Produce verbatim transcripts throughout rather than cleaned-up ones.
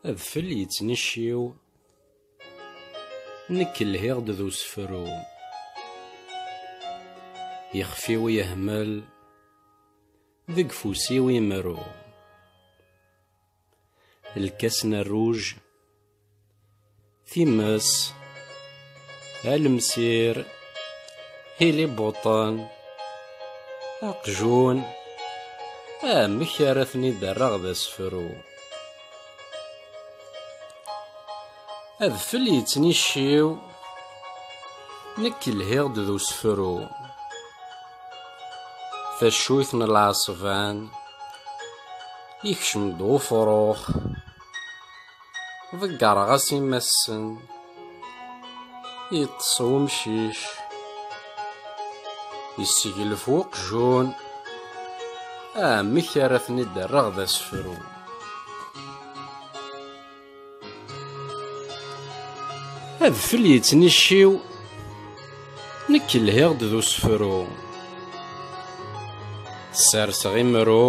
Adfel yettnicciw, nekk lhiɣ-d d usefru. Ixef-iw yehmel, deg ufus-iw imru. Lkas n rruj, times, alemsir, ilibuṭen, aqjun, amek ara ten-id-rreɣ d asefru? Adfel yettnicciw, nekk lhiɣ-d d usefru. Taccuyt n lɛeṣban, ikcem-d ufrux, ḍeggereɣ-as imassen, yeṭṭes umcic, yesseglef uqjun, amek ara ten-id-rreɣ d asefru? Adfel yettnicciw, nekk lhiɣ-d d usefru. Sserseɣ imru,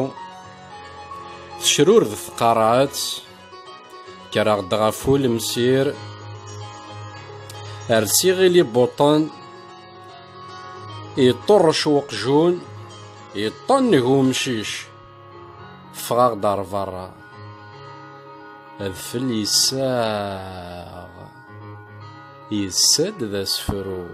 tecrurdet tqerɛet, kkreɣ-d ɣef ulemsir, rsiɣ ilibuṭen, iṭṭurrec uqjun, iṭṭanneg umcic. Ffɣeɣ-d ar berra. Adfel yessaɣ. Yessa-d d asefru.